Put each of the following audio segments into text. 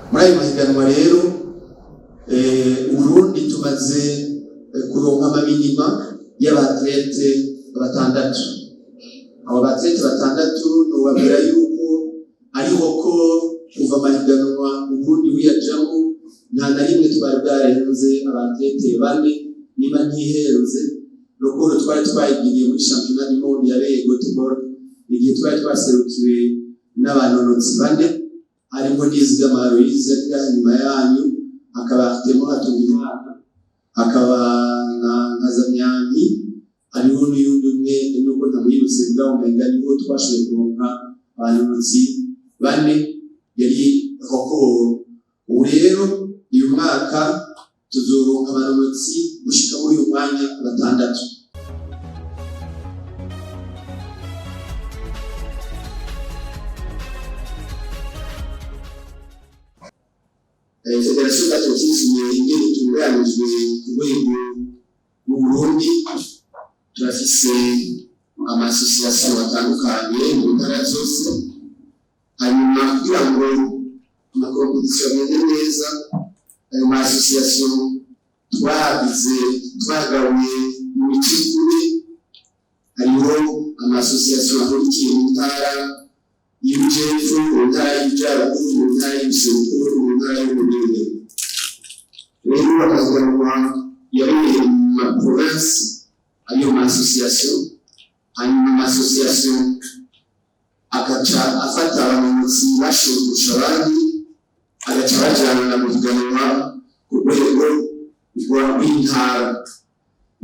Muri ayo mahiganwa rero, Uburundi tumaze kuronka ama minima y'aba athlètes batandatu. Abo ba athlètes batandatu nobabwira yuko ariho ko kuva amahiganwa Uburundi buyajamwo nta na rimwe twari bwarenze aba athlètes bane. Niba ntihenze, record twari twayigiriye muri championnat du monde yabereye Göteborg, igihe twari twaserukiwe n'abanonotsi bane, harimo Nizigama Aloise ari ngaha inyuma yanyu, hakaba Artemo Hatungimana, hakaba na Nkazamyampi, hariho n'uyundi umwe nuko ntamwibutse, bwaho umenga niho twashoboye kuronka abanonotsi bane, yari record. Ubu rero uyu mwaka tuzoronka abanonotsi gushika muri uyu mwanya batandatu. Fédération d'athlétisme ingene itunganijwe ku rwego rw'Uburundi, turafise ama associations atandukanye mu ntara zose. Hanyuma kugira ngo ama compétitions agende neza, ayo ma associations twagize twagabuye mu mice ine. Hariho ama associations ahurikiye mu ntara y'Amajepfo, mu ntara y'Amajyaruguru, mu ntara y'Ubuseruko, mu ntara y'Uburengero. Rero amahiganwa yabereye mu ma provinces ariyo ma associations, hanyuma ama associations agaca afata abanonotsi bashoboye kurusha abandi, agaca bajyana mu higanwa ku rwego rw'intara.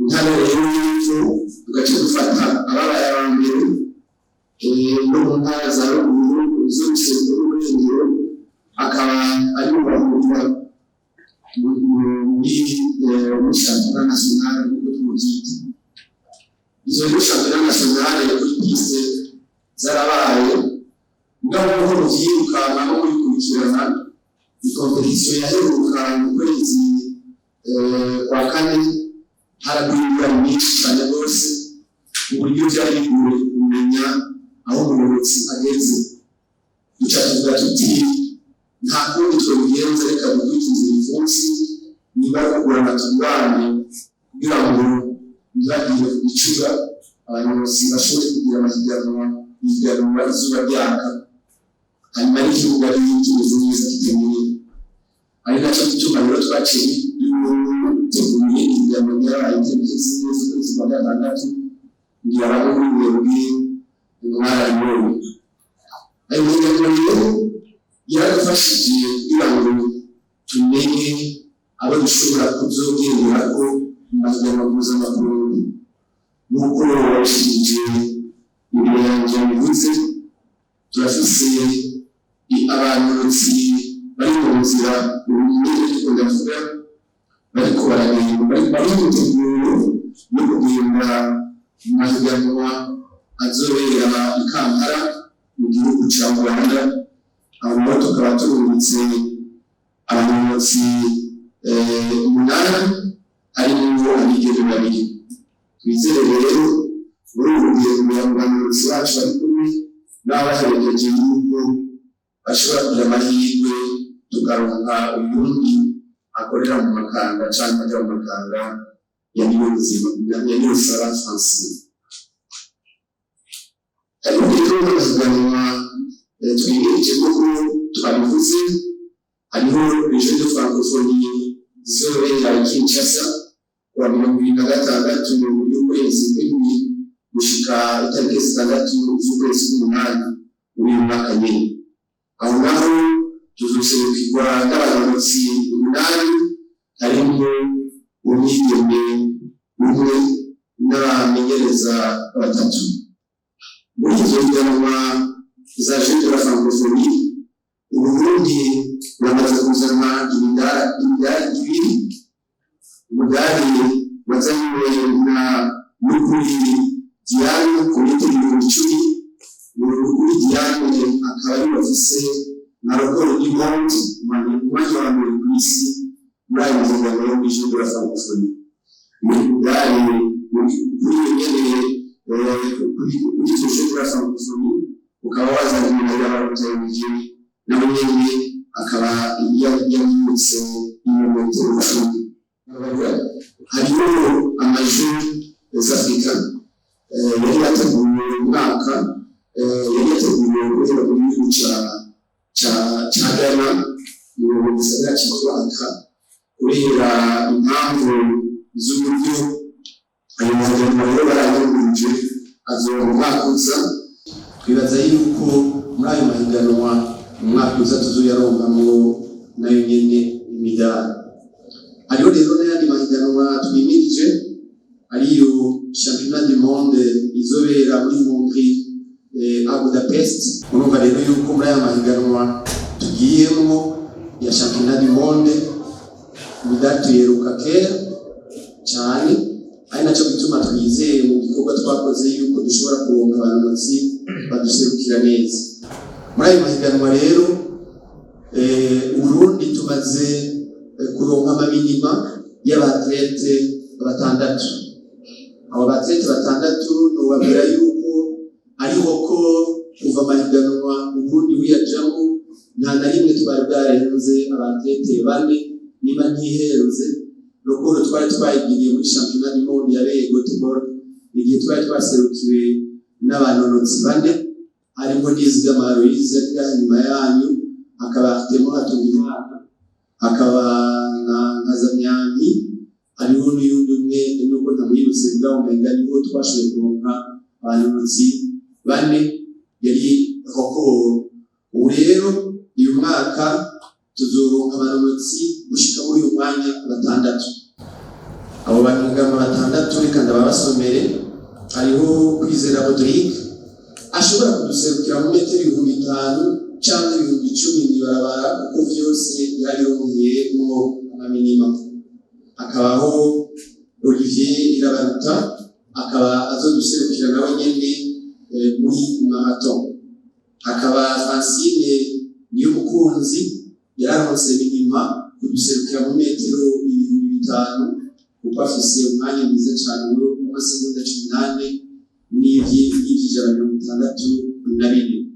Intara rero y'epfo tugaca dufata ababaye aba mbere no mu ntara za ruguru, z'ubuseruko n'uburengero, akaba ari bahurira muri championnat national nk'uko tubyita. Izo muri championnat national kuri piste zarabaye, mugabo nk'uko muvyirukanka no mubikurikirana, i compétition yaheruka mu kwezi kwa kane haraguye imvura nyinshi cyane rwose, ku buryo byari bigoye kumenya aho umunonotsi ageze. Duca tuvuga tuti: "Nta kundi twobigenza, reka dukurikize ibipfunsi, niba ari kugurana tugurane, kugira ngo ntibagire ku gicura, abanonotsi bashobore kugira amahiganwa, ihiganwa izuba ryaka, hanyuma n'ikibuga ari kimeze neza kitemewe." Ari nacyo gituma rero twaciye duteguye ihiganwa ryabaye itariki 4 z'ukwezi kwa gatandatu. Ngira bamwe muri mwebwe mwarabibonye. Ayo mahiganwa rero yaradufashije kugira ngo tumenye abo dushobora kuzogenderako mu mahiganwa mpuzamakungu. Nk'uko wabishikirije imbere yanjye yabivuze, turafise abanonotsi bari mu nzira ubu ndiko ndavuga, bariko baragenda, bari mu myiteguro yo kugenda mu mahiganwa azobera i Kampala mu gihugu ca Uganda. Aho naho tukaba turungitse abanonotsi umunani, harimwo abigeme babiri. Twizere rero muri uru rugendo abanonotsi bacu bari kumwe n'ababaherekeje yuko bashobora kugira amahirwe tukaronka uyundi akorera mu Makanga canke aja mu Makanga ya Niyonzima, ya Niyonsaba Francine. Hariho rero n'amahiganwa twimirije, nk'uko twabivuze, hariho les Jeux de Francophonie zizobera i Kinshasa kuwa 26 y'ukwezi kw'indwi gushika itariki 6 z'ukwezi k'umunani muri uyu mwaka nyene. Aho naho tuzoserukirwa n'abanonotsi umunani, harimwo umwigeme umwe n'abamenyereza batatu. Muri ivyo higanwa za Jeux de la Francophonie, Uburundi buramaze kuzana imidari ibiri. Umudari wazanywe na Nukuri Diane ku metero 10,000. Nukuri Diane akaba ari bafise na record du monde, umwanya wa mbere ku isi muri ayo mahiganwa yo muri Jeux de la Francophonie. Umudari kuri iyo nyene, kuri ivyo Jeux de la Francophonie, ukaba wazanywe na Yabarutayije, nawe nyene akaba. yirutse ibirometero 10. Hariho ama Jeux africains yari yateguwe mu mwaka, yari yateguwe guhera mu gihugu ca Ghana, mu gisagara citwa Accra. Kubera impamvu z'uburyo, ayo mahiganwa rero barayunguruje, azoba mu mwaka uza. Twibaza yuko muri ayo mahiganwa mu mwaka uza tuzoyaronkamwo nayo nyene imidari. Hariho rero n'ayandi mahiganwa twimirije, ariyo Championnat du monde izobera muri Hongrie, à Budapest. Urumva rero yuko muri aya mahiganwa tugiyemwo ya Championnat du monde, imidari tuyeruka kera cyane, ari nacyo gituma twizeye mu gikorwa twakoze yuko dushobora kuronka abanonotsi baduserukira neza muri ayo mahiganwa. Rero Uburundi tumaze kuronka ama minima y'aba athlètes batandatu. Abo ba athlètes batandatu nobabwira yuko ariho ko kuva amahiganwa Uburundi buyajamo, nta na rimwe twari bwarenze aba athlètes bane. Niba ntihenze, record twari twayigiriye muri Championnat du monde yabereye Göteborg, igihe twari twaserukiwe n'abanonotsi bane, harimo Nizigama Aloise ari ngaha inyuma yanyu, hakaba Artemo Hatungimana, hakaba na Nkazamyampi, hariho n'uyundi umwe nubwo ntamwibutse bwaho, umenga niho twashoboye kuronka abanonotsi bane, yari record. Ubu rero uyu mwaka tuzoronka abanonotsi gushika muri uyu mwanya batandatu. Abo banigama batandatu reka ndababasomere. Hariho Kwizera Rodrigue ashobora kuduserukira mu metero 5000 cyangwa 10.000 mw'ibarabara, kuko vyose yarironkeyemwo ama minima. Hakabaho Olivier Irabaruta, akaba azoduserukira nawe nyene muri marathon. Hakaba Francine Niyomukunzi, yararonse minima kuduserukira mu metero 5000, kuko afise umwanya mwiza cyane w'amasegonda 14 n'ivy'ijana 64.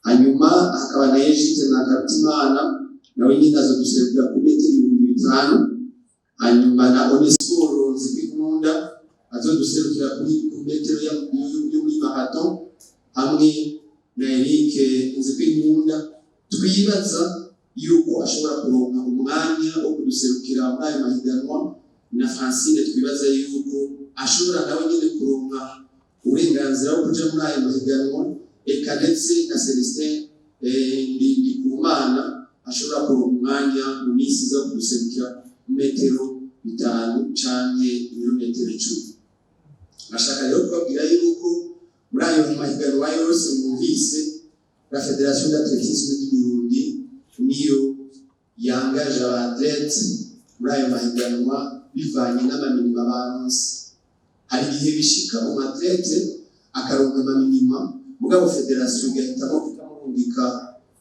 Hanyuma hakaba na Egide na Karutimana, nawe nyine azoduserukira ku metero 5000. Hanyuma na Onesphore Nzikwinkunda azoduserukira ku metero yo muri marathon, hamwe na Eric Nzikwinkunda twibaza yuko ashobora kuronka umwanya wo kuduserukira muri ayo mahiganwa, na Francine twibaza yuko ashobora nawe nyine kuronka uburenganzira bwo kuja muri ayo mahiganwa, eka ndetse na Celestin Ndikumana ashobora kuronka umwanya mu minsi iza kuduserukira mu metero 5 canke ibirometero 10. Nashaka rero kubabwira yuko muri ayo mahiganwa yose mwumvise, la Fédération d'athlétisme du Burundi niyo yangaje aba athlètes muri ayo mahiganwa bivanye n'ama minima baronse. Hari igihe bishika umu athlète akaronka ama minima, mugabo fédération igahitamo kutamurungika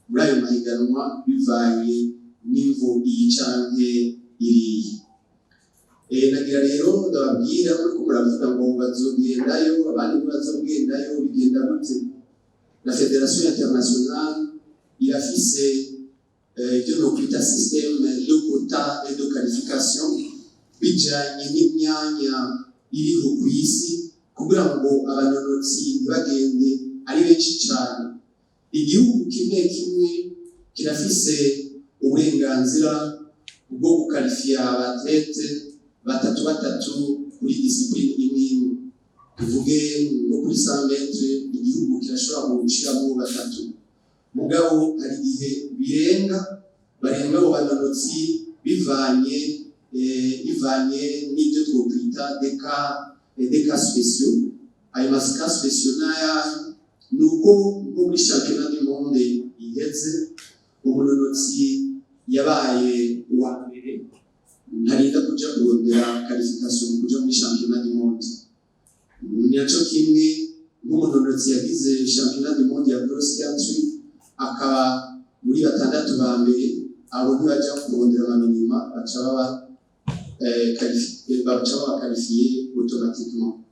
muri ayo mahiganwa bivanye n'imvo iyi canke iriya. Nagira rero ndababwira, muriko muravuga ngo bazogendayo, abandi ntibazogendayo, bigenda gute? La fédération internationale irafise ibyo nokwita système de quota et de qualification, bijanye n'imyanya iriho ku isi, kugira ngo abanonotsi ntibagende ari benshi cyane. Igihugu kimwe kimwe kirafise uburenganzira bwo gukarifiya aba athlètes batatu batatu kuri discipline imwe imwe. Tuvuge nko kuri 100 mètres, igihugu kirashobora gushiramo batatu. Mugabo hari igihe birenga, barenga abo banonotsi bivanye n'ibyo twokwita des cas spéciaux. Ayo ma cas spéciaux n'ayahe? Ni uko nko muri Championnat du monde iheze, umunonotsi yabaye uwa mbere ntarinda kuja kurondera qualification mu kuja muri Championnat du monde. Ni naco kimwe nk'umunonotsi yagize Championnat du monde ya cross country, akaba muri batandatu ba mbere, abo ntibaja kurondera ama minima, baca baba qualifié automatiquement.